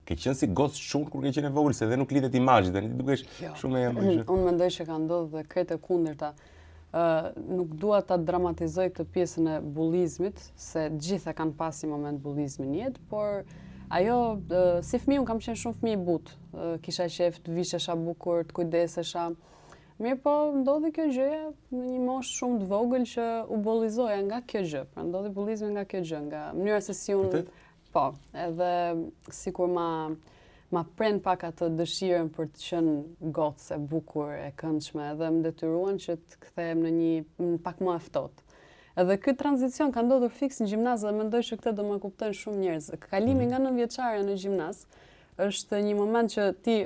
Ke qenë si gocë çun kur ke qenë e vogël, se dhe nuk lidhet imazhi, tani ti dukesh jo. shumë e ëmbël. Unë mendoj që ka ndodhur dhe krejt e kundërta. Ë nuk dua ta dramatizoj këtë pjesën e bullizmit, se të gjitha kanë pas një moment bullizmi në jetë, por ajo si fëmijë unë kam qenë shumë fëmijë i butë. Kisha qejf të vishesha bukur, të kujdesesha. Mirë po, ndodhi kjo gjëja në një moshë shumë të vogël që u bullizoja nga kjo gjë. Pra ndodhi bullizmi nga kjo gjë, nga mënyra se si unë Po, edhe sikur ma ma pren pak atë dëshirën për të qenë gocë e bukur, e këndshme, edhe më detyruan që të kthehem në një në pak më e ftohtë. Edhe ky tranzicion ka ndodhur fiks në gjimnaz dhe mendoj që këtë do ma kuptojnë shumë njerëz. Kalimi mm. nga nëntëvjeçarja në gjimnaz është një moment që ti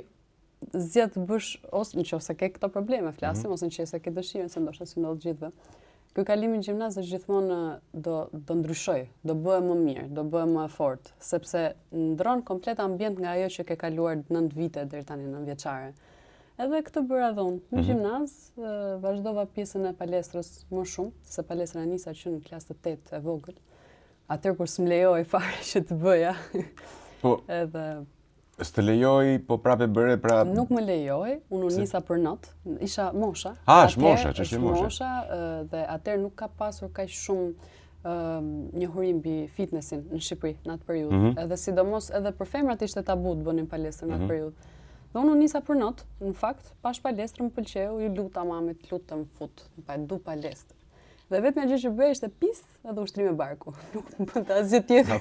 zgjedh të bësh ose në qoftë se ke këto probleme flasim mm -hmm. ose në qoftë se ke dëshirën se ndoshta s'u ndodh gjithëve. Ky kalimi në gjimnaz është gjithmonë do do ndryshoj, do bëhem më mirë, do bëhem më e fortë, sepse ndron komplet ambient nga ajo që ke kaluar 9 vite deri tani nëntëvjeçare. Edhe këtë bëra dhe unë. Në mm -hmm. gjimnaz vazhdova pjesën e palestrës më shumë, se palestrën e nisa që në klasë të 8 e vogël. Atëherë kur s'më lejohej fare që të bëja. Po. Edhe S'të lejoi, po prapë e bëre, pra... Nuk më lejoi, unë u nisa për not, isha mosha. A, është mosha, që është mosha. Mosha, dhe atëherë nuk ka pasur kaq shumë njohuri mbi fitnessin në Shqipëri, në atë periudhë. Mm -hmm. Edhe sidomos edhe për femrat ishte tabu të bënin palestrën në atë mm -hmm. periudhë. Dhe unë u nisa për not, në fakt, pashë palestrën më pëlqeu, ju luta mamit, lutem fut, pa e du palestër. Dhe vetëm gjë që bëja ishte pistë edhe ushtrime barku. Nuk më bënte asgjë tjetër.